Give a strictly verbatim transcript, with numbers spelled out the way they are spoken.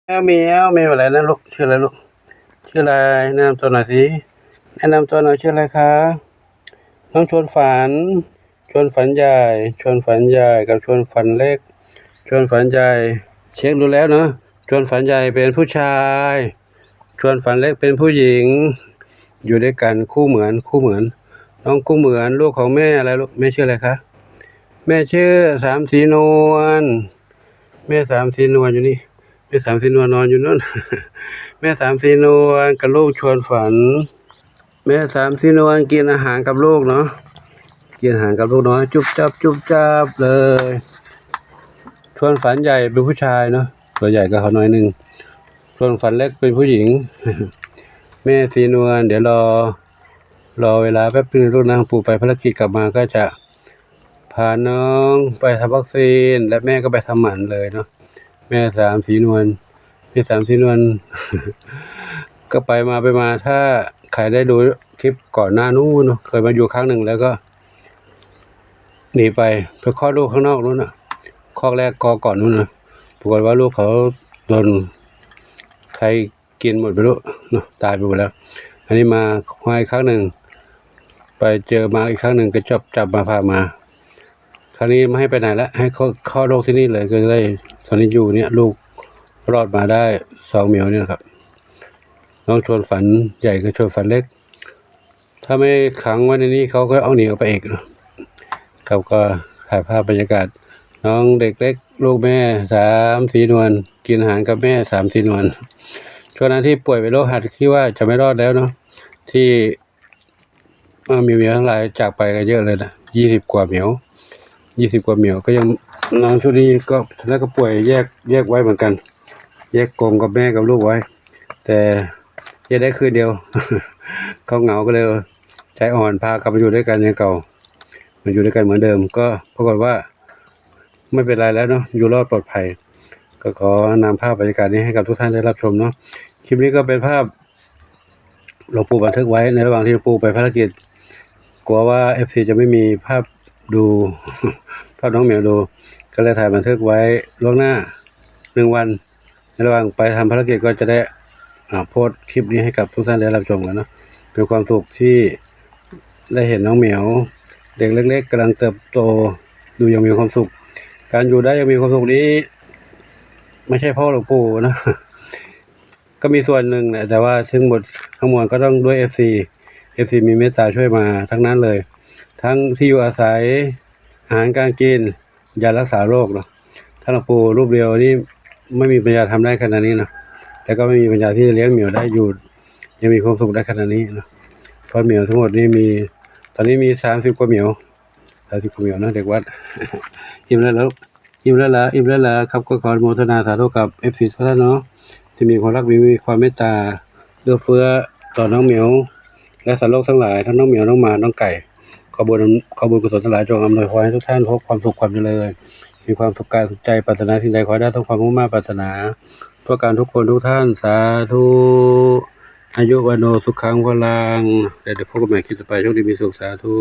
แมวแมวแมวอะไรนะลูก ชื่ออะไรลูก ชื่ออะไร แนะนำตัวหน่อยสิ แนะนำตัวหน่อย ชื่ออะไรคะ น้องชวนฝัน ชวนฝันใหญ่ ชวนฝันใหญ่กับชวนฝันเล็ก ชวนฝันใหญ่ เช็คดูแล้วเนาะ ชวนฝันใหญ่เป็นผู้ชาย ชวนฝันเล็กเป็นผู้หญิง อยู่ด้วยกันคู่เหมือน คู่เหมือน น้องคู่เหมือน ลูกของแม่อะไรลูก แม่ชื่ออะไรคะ แม่ชื่อสามสีนวล แม่สามสีนวลอยู่นี่ แม่สามสีนวลนอนอยู่นั่น แม่สามสีนวลกับลูกชวนฝัน แม่สามสีนวลกินอาหารกับลูกเนาะ กินอาหารกับลูกน้อย จุบจับจุบจับเลย ชวนฝันใหญ่เป็นผู้ชายเนาะ ตัวใหญ่กว่าเขาหน่อยหนึ่ง ชวนฝันเล็กเป็นผู้หญิง แม่สีนวล เดี๋ยวรอ รอเวลาแป๊บนึงลูกนะ ปู่ไปภารกิจกลับมาก็จะพาน้องไปทำวัคซีน และแม่ก็ไปทำหมันเลยเนาะ แม่สามสีนวล แม่สามสีนวล ก็ไปมาไปมา ถ้าใครได้ดูคลิปก่อนหน้านู้นเนาะ เคยมาอยู่ครั้งหนึ่งแล้วก็หนีไป ไปคลอดลูกข้างนอกนู้นน่ะ คอกแรกกอก่อนนู้นน่ะ ปรากฏว่าลูกเขาโดนใครกินหมดไปแล้วเนาะ ตายไปหมดแล้ว อันนี้มา มาอีกครั้งหนึ่ง ไปเจอมาอีกครั้งหนึ่ง ก็จับ จับมาพามา ครั้งนี้ไม่ให้ไปไหนละ ให้เขาคลอดลูกที่นี่เลย ก็เลย ตอนนี้อยู่เนี่ย ลูกรอดมาได้สองเหมียวเนี่ยครับ น้องชวนฝันใหญ่กับชวนฝันเล็ก ถ้าไม่ขังไว้ในนี้เขาก็เอาหนีออกไปอีกเนาะ ครับ ก็ถ่ายภาพบรรยากาศ น้องเด็กเล็ก ลูกแม่สามสีนวล กินอาหารกับแม่สามสีนวล ช่วงนั้นที่ป่วยเป็นโรคหัดคิดว่าจะไม่รอดแล้วเนาะ ที่ อ่า มีเหมียวทั้งหลายจากไปกันเยอะเลยนะ ยี่สิบกว่าเหมียว ยี่สิบกว่าเหมียว ก็ยัง น้องชุดนี้ก็ แล้วก็ป่วยแยก แยกไว้เหมือนกัน แยกกรงกับแม่กับลูกไว้ แต่แยกได้คืนเดียว เขาเหงาก็เลยใจอ่อน พากลับมาอยู่ด้วยกันอย่างเก่า มาอยู่ด้วยกันเหมือนเดิม ก็ปรากฏว่า ไม่เป็นไรแล้วเนาะ อยู่รอดปลอดภัย ก็ขอนำภาพบรรยากาศนี้ให้กับทุกท่านได้รับชมเนาะ คลิปนี้ก็เป็นภาพหลวงปู่บันทึกไว้ในระหว่างที่หลวงปู่ไปภารกิจ กลัวว่าเอฟซีจะไม่มีภาพดู ภาพน้องเหมียวดู ก็เลยถ่ายบันทึกไว้ล่วงหน้าหนึ่งวัน ในระหว่างไปทำภารกิจก็จะได้ อ่า โพสต์คลิปนี้ให้กับทุกท่านได้รับชมกันเนาะ เป็นความสุขที่ได้เห็นน้องเหมียว เด็กเล็กๆกำลังเติบโต ดูยังมีความสุข การอยู่ได้ยังมีความสุขนี้ ไม่ใช่เพราะหลวงปู่นะ ก็มีส่วนหนึ่งแหละ แต่ว่าทั้งหมดทั้งมวลก็ต้องด้วยเอฟซี เอฟซีมีเมตตาช่วยมาทั้งนั้นเลย ทั้งที่อยู่อาศัย อาหารการกิน ยารักษาโรคเนาะ ถ้าหลวงปู่รูปเดียวนี่ไม่มีปัญญาทำได้ขนาดนี้เนาะ แล้วก็ไม่มีปัญญาที่จะเลี้ยงเหมียวได้อยู่ ยังมีความสุขได้ขนาดนี้เนาะ เพราะเหมียวทั้งหมดนี่มี ตอนนี้มีสามสิบกว่าเหมียว สามสิบกว่าเหมียวนะ เด็กวัด อิ่มแล้วเหรอ อิ่มแล้วเหรอ อิ่มแล้วเหรอครับ ก็ขออนุโมทนาสาธุกับเอฟซีทุกท่านเนาะ ที่มีความรัก มี มีความเมตตา เอื้อเฟื้อต่อน้องเหมียว และสัตว์โลกทั้งหลาย ทั้งน้องเหมียว น้องหมา น้องไก่ ขอบุญ ขอบุญกุศลทั้งหลายจงอำนวยพรให้ทุกท่านพบความสุขความเจริญ มีความสุขกายสุขใจ ปรารถนาสิ่งใดขอให้ได้สมความมุ่งมา่ปรารถนา ทั่วกันทุกคนทุกท่าน สาธุ อายุวัณโณสุขังพลัง แล้วเดี๋ยวพบกันใหม่คลิปต่อไป โชคดีมีสุข สาธุ